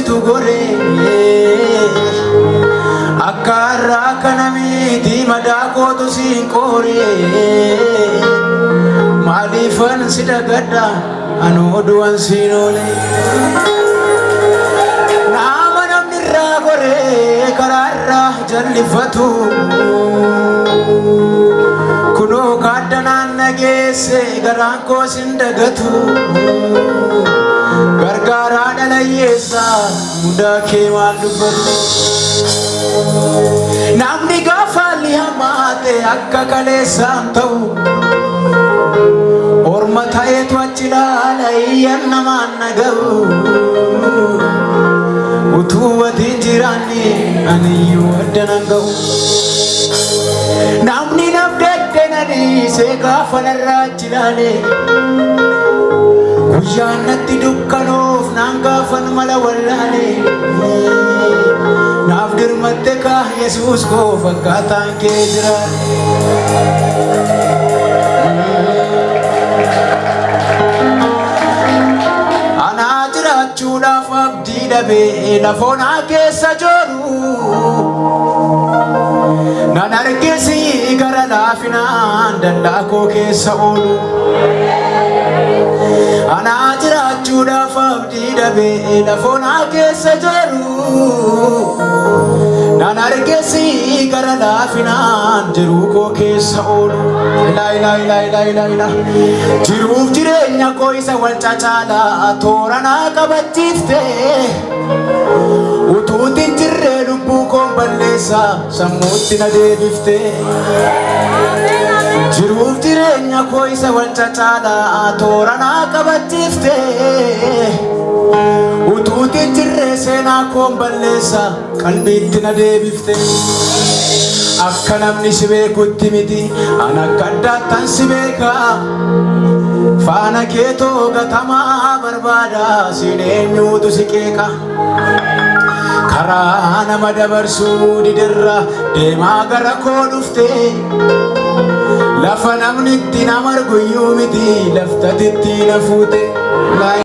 situ goree. Akka har'aa kana miti madaa kootu siin qooree. Maaliifan si dagadha anoo du'an siin oolee. Nama namni irraa goree karaa irraa jallifatu. Kunoo kaaddanaan nageesse garaan koo sin dagatu. Gargaaraa dhala hiyyeessaa mudaa kee maal dubbatu. Namni gaafa haalli hammaate akka kaleessaan ta'u. Orma ta'eetu achi ilaala iyyan namaan naga'u. Utuu ati hin jiraanne aniyyuu adda nan ga'u. Namni naf dadde na dhiise gaafa narraa achi ilaale. Guyyaan natti dukkanoof naan gaafan mala wallaale. Naaf dirmatte kaa Yesuus koo fakkaataan kee jira. Anaa jiraachuudhaaf abdii dhabee lafoonaa keessa jooru. Nan argisi gara laafinaan dallaa koo keessa oolu. Anaa jiraachuudhaaf abdii dhabee lafoonaa keessa jooru. Nan argisi gara laafinaan jiruu koo keessa oolu. Ilaa ilaa ilaa ilaa ilaa ilaa. Jiruuf jireenya koo isa wal cacaalaa toora naa qabachiifte. Utuutti hin jirree lubbuu koon balleessa sammuutti na deebifte. Jiruuf jireenya koo isa wal cacaalaa toora naa qabachiifte. Utuutti hin jirree seenaa koon balleessa qalbiitti na deebifte. Akka namni si beekutti miti an akka addaattan si beeka. Faana keetoo gatamaa barbaada siin eenyuutu si qeeqa. Karaa nama dabarsuu didirra deemaa gara koo dhufte. Lafa namni itti nama argu iyyuu miti laftatitti na fuute.